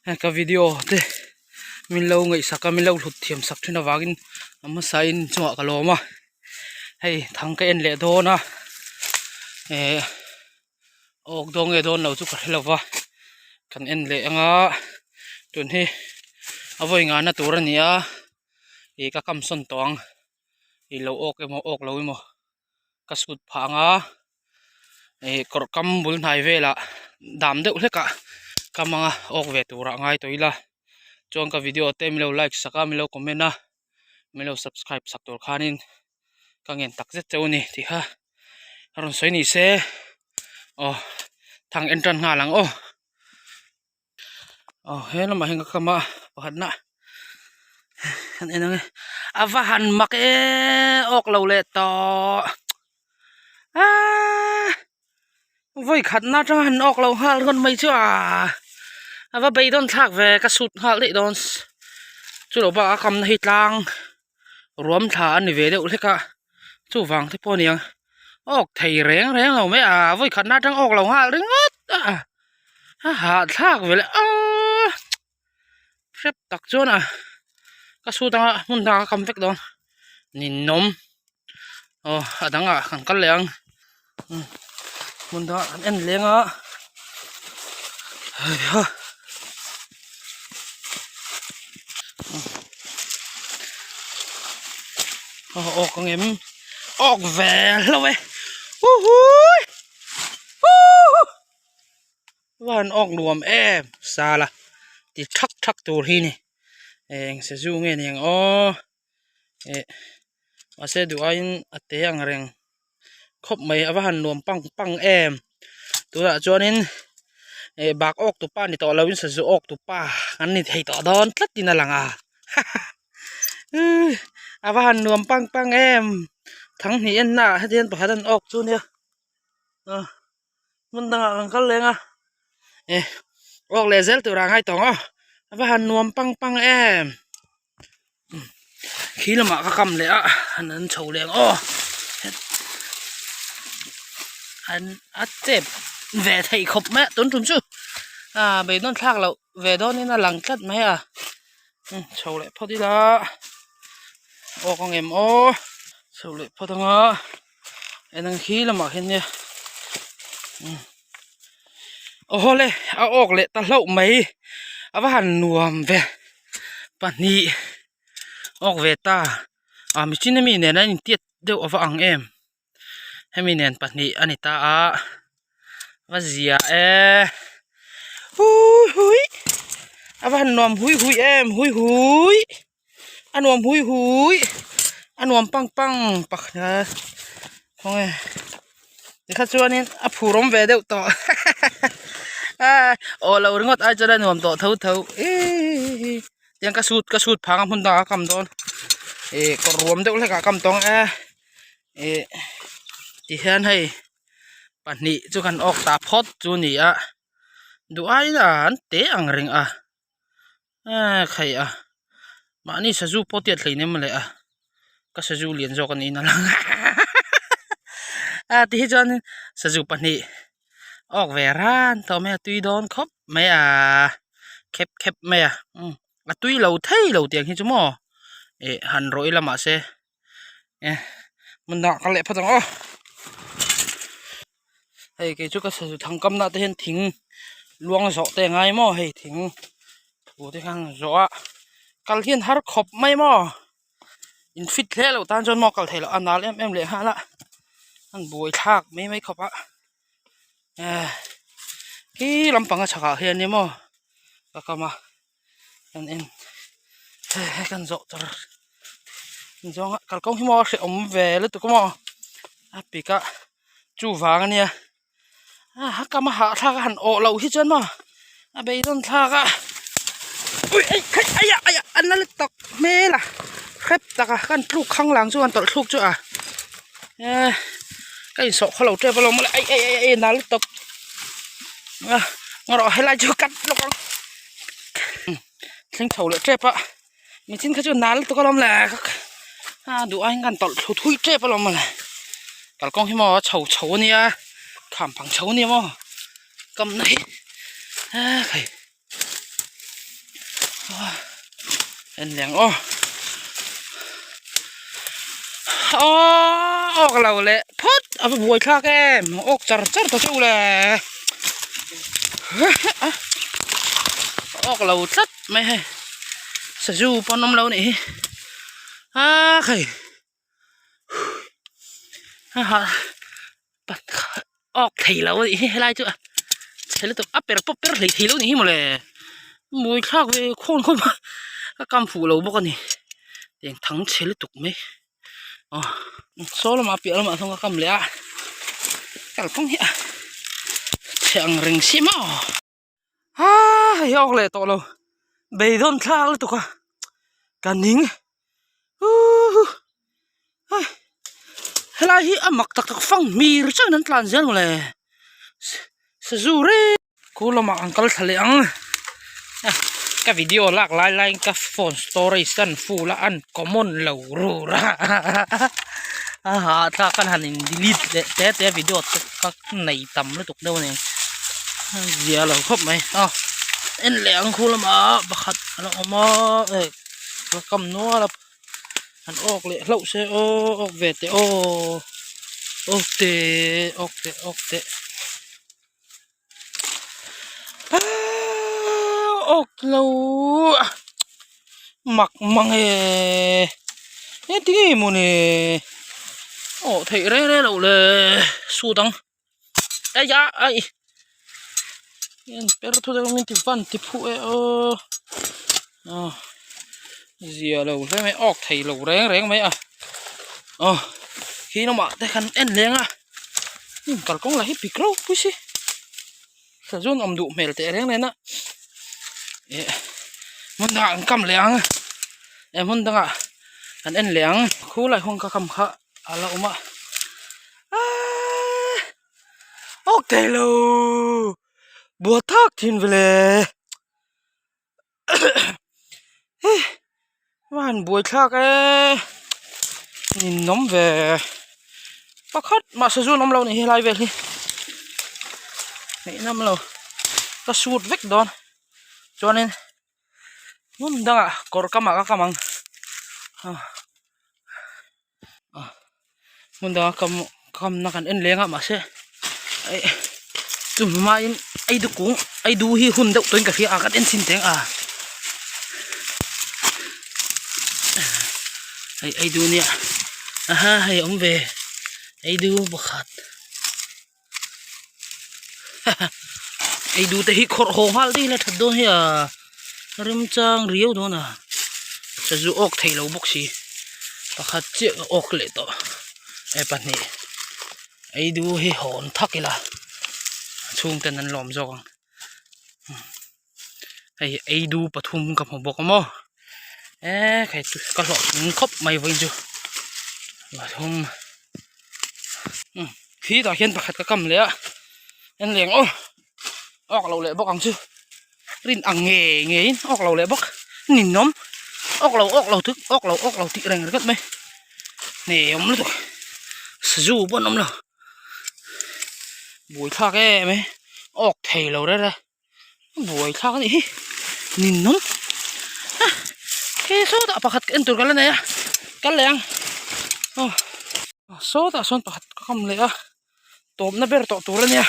Ka video te min lo ngaihsak a min lo hlut thiam sak thin avangin a hmasa in chungah ka lawm a hei thang ka en leh dawn a eh awk dawn nge dawn lo chu ka hre lo va kan en leh anga tun hi a vawi ngahna tur a ni a ih ka kam sawn tawh ang ih lo awk emaw awk lo emaw ka sut phah ang a ih kawr kam bul hnai velah dam deuh hlek ah kam anga awk ve turah ngai tawh ila chuan ka video te min lo like sak a min lo comment a min lo subscribe sak tur khanin ka ngen tak zet cheu a ni tih kha a rawn sawi ni se aw thang en tan nghal ang aw. Aw he lamah hian ka kam a pakhatna an en ang e a va han mak e awk lo leh tawh aaa vawi khatna atanga han awk lo nghal rawn mai chu a a va beidawn thlak ve ka sut nghal daih dawn chu lo bakah a kamna hi tlang ruam thla a ni ve deuh hlek a chuvang te pawh a niang awk thei reng reng lo mai a vawi khatna atang awk lo nghal ringawt a a hahthlak ve le aaa hrep tak chuan a ka sut anga hmun dangah ka kam vek dawn ninawm aw a dangah kan kal leh ang hmun dangah kan en leng a heiha. Aw awk ang em awk ve hlauh e huhui huhu van awk nuam em sala ti thak thak tur hi ni eng sazu nge ni ang aw eh mahse duh aiin a te ang reng khawp mai a va han nuam pang pang em tunah chuanin eh bak awk tu pa ni tawh loin sazu awk tu pa an ni thei tawh dawn tlat in a lang a a va han nuam pang pang em thang hnih en naah hetiang pakhat an awk chu nia hmun dangah kan kal leng a eh awk leh zel turah a ngai tawh ang aw a va han nuam pang pang em khi lamah ka kam leh a han an chho leh ang aw an a chep ve theih khawp mai a tun tum chu a beidawn thlak loh ve dawnin a lang tlat mai a chho leh phawt ila awk ang em aw chho leh phawt ang a en ang khi lamah khian nia aw le a awk leh ta hlauh mai a va han nuam ve pahnih awk ve ta a mihring ami nen an intiat deuh a va ang em hemi nen pahnih a ni ta a va zia e hui hui a va han nuam hui hui em hui hui a nuam hui hui a nuam pang pang pakhat khawnge tikha chuanin a phur awm ve deuh tawh a aw lo ringawt ai chuan a nuam tawh tho tho ihh tiang ka sut ka sut phang a hmun dangah a kam dawn ih kawr ruam deuh hlek ah a kam tawng e ih tihian hei pahnih chu kan awk ta phawt chu a ni a duh aiin an te ang reng a. Eee khaih a mahni sazu pawh tiat hlei nem leh a ka sazu lian zawk a niin a lang a ti hi chuan sazu pahnih awk ve ran tawh mai a tui dawn khawp mai a khep khep mai a umm a tui lo thei lo tiang hi chu maw ih han rawh ila mahse eh hmun dangah kal leh phawt ang aw. Hei kei chu ka sazu thang kam na te hian thing luang zawh te a ngai maw hei thing thu te khan zawh a kal hian har khawp mai maw in fit hle loh tan chuan maw kal theih loh a nal em em leh nghal a an buai thlak mai mai khawp a eh khi lampang a chhakah hian ni maw ka kam a kan en hei kan zawh tur zawng a kalkawng hi maw a hrehawm ve lutuk a maw a pik a. Chuvang ania a kam a hahthlak a han awh loh hi chuan maw a beidawn thlak a ui ei khai aia aia a nal tak hmel a hrep tak a kan tluk khang lang chu an tawlh thluk chu a eh ka insawh khaw lo tep alawm mawle ai ai ai ai nal tawp a ngarawh helai chu cut lawk ang thleng chho leh tep a michin kha chu nal lutuk alawm le a duh aiin kan tawlh thlu thui tep alawm mawle kalkawng hi maw a chho chho ania kham pang chho ania maw kam na hi a khai. En leng aw aw awk lo leh phawt a va buai thlak em awk char char ta chu le awk lo tlat mai hei sazu pawn awm lo nih hi a khai awk thei lo a nih hi helai chu a chhe lutuk a per pawp per hlei thei lo a nih hi mawle mawi thlak ve khawn khawp a ka kam fuh lo bawk a ni tiang thang chhe lutuk mai aw saw lamah piah lamah sawn ka kam leh a kalphung hi a chhe ang reng si maw. Haa hei awk leh tawh lo beidawn thlak lutuk a ka ning huuu hei helai hi a mak tak tak fang hmir chiang in an tlan zel mawle sazu reng khu lamah an kal thla leh ang ka video lak lai laiin ka phone storage an full a an common lo rur a a hahthlak an han in delete leh te te a video te kha nei tam lutuk deuh a ni zia lo khawp mai a en leh ang khu lamah pakhat a lo awm a eh ka kam nual a an awk leh hlauh se aw awk ve teh aw awk teh awk teh awk teh aaa awk lo mak mang e engtin nge mawni awh theih reng reng loh le su dang Eia ai en per thu deuh min ti van ti phuh e aw aw zia lo hle mai awk thei lo reng reng mai a aw khi lamah te khan en leng a kalkawng lah hi pik ropui si sazawn awm duh hmel teh reng nen a eh hmun dangah an kam leh ang eh hmun dangah an en leh ang khulai huang ka kam kha a la awm a. Aaa awk thei lo buat thak thin vele he va han buai thlak e ninawm ve pakhat mah sazu an awm lo nih hi helai vel hi ngaihnawm lo ka sut vek dawn chuanin hmun dangah kawr kamah ka kam ang. Hmun danga kam kamna kan en leng a mahse eh chu hmain eidu kung eidu hi hun deuh tawhin ka hria a kan en chhin teng a hei eidu nia aha hei a awm ve eidu pakhat eidu te hi khawrh haw nghal daih ila that dawn hi a remchang riau dawn a sazu awk thei lo bawk si pakhat chiah ka awk leh tawh e pahnih eidu hi hawn thak ila a chhungten an lawm zawk ang hei eidu pathum ka hmu bawk a maw e khai ka hlawhtling khawp mai vawiin chu pathum umm khi tah hian pakhat ka kam leh a en leng aw awk lo leh bawk ang chu rin ang nge ngeiin awk lo leh bawk ninawm awk lo awk lo tuk awk lo awk lo tih reng ringawt mai hne awm lutuk sazu pawh an awm lo buaithlak em e awk thei lo reng reng. Buai thlak a nih hi ninawm a khi sawtah pakhat ka en tur ka la nei a kal leh ang aw sawtah sawn pakhat ka kam leh a tawpna ber tawh tur a nia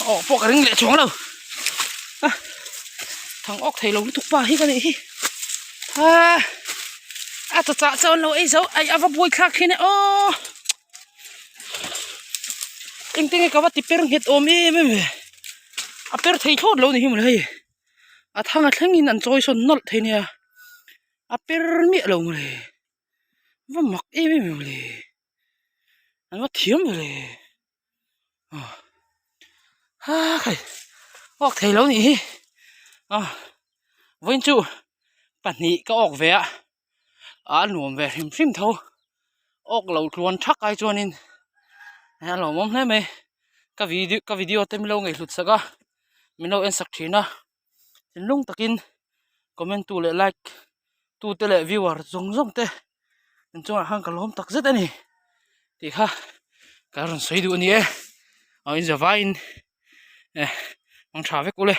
aw pawh ka ring leh chuang lo a thang awk thei lo lutuk pa hi ka nih hi a a chawchah chuan lo ei zo ai a va buai thlak thin e aw. Engtin nge ka va ti per nghet awm em em ve a per thei thlawt lo ni hi mawle hei a thang a thleng in an chawi sawn nawlh thei nia a per miah lo mawle va mak em em mawle an va thiam vele aw ha khai awk thei lo nih hi aw vawiin chu pahnih ka awk ve a. a nuam ve hrim hrim tho awk lo tluan thak ai chuanin a lawmawm hle mai ka video ka video te min lo ngaihhlut sak a min lo en sak thin a thinlung takin comment tu leh like tu te leh viewer zawng zawng te an chungah khan ka lawm tak zet a ni tih kha ka rawn sawi duh a ni e aw in zavaiin eh. Mang tha vek ule.